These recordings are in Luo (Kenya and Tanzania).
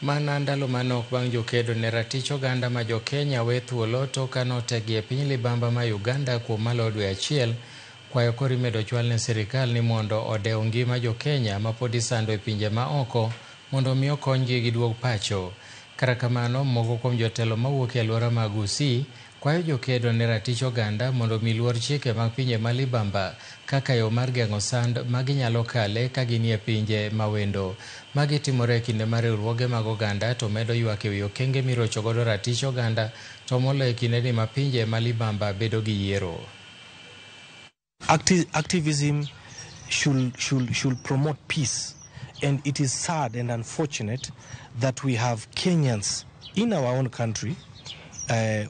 Mana ndalo manok bang' jokedo ne ratich oganda ma jo-Kenya we thuolo tok ka notegi e piny libamba ma Uganda kuom maloyo dwe achiel, kwayo koro imedo chwal ne sirikal ni mondo odew ngima jo-Kenya ma pod isando e pinje ma oko mondo omi okonygi giduog pacho. Kata kamano, moko kuom jotelo mawuok e alwora ma Gusii kwayo jokedo ne ratich oganda mondo omi luor chike mag pinje ma libamba kaka yo mar geng'o sand ma ginyalo kale ka ginie pinje mawendo. Magi timore e kinde ma riwruoge mag oganda to medo ywak e wi okenge mirocho godo ratich oganda to moloyo e kindeni ma pinje ma libamba bedo gi yiero. Activism should promote peace, and it is sad and unfortunate that we have Kenyans in our own country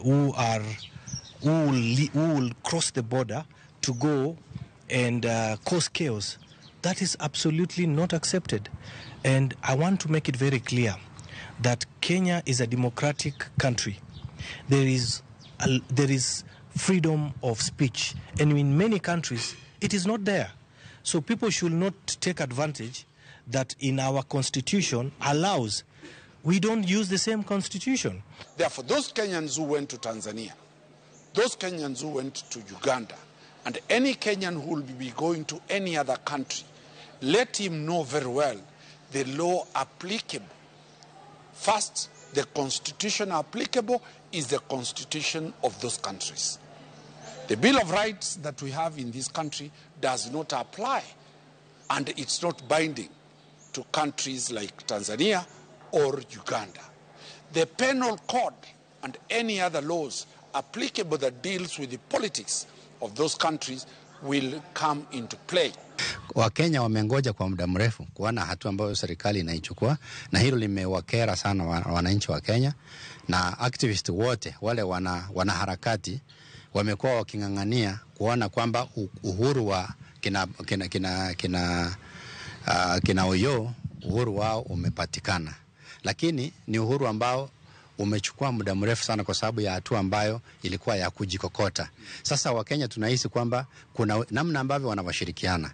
who will cross the border to go and cause chaos. That is absolutely not accepted. And I want to make it very clear that Kenya is a democratic country. There is freedom of speech, and in many countries it is not there. So people should not take advantage that in our constitution allows. We don't use the same constitution. Therefore, those Kenyans who went to Tanzania, those Kenyans who went to Uganda, and any Kenyan who will be going to any other country, let him know very well the law applicable. First, the constitution applicable is the constitution of those countries. The Bill of Rights that we have in this country does not apply, and it's not binding to countries like Tanzania or Uganda. The penal code and any other laws applicable that deals with the politics of those countries will come into play. Wakenya wamengoja kwa muda mrefu kuona hatua ambayo serikali inaichukua, na hilo limewakera sana wananchi wa Kenya na activist wote wale wanaharakati wamekuwa waking'ang'ania kuona kwamba uhuru wa kina Oyoo, uhuru wao umepatikana, lakini ni uhuru ambao umechukua muda mrefu sana kwa sababu ya hatua ambayo ilikuwa ya kujikokota. Sasa Wakenya tunahisi kwamba kuna namna ambavyo wanavyoshirikiana.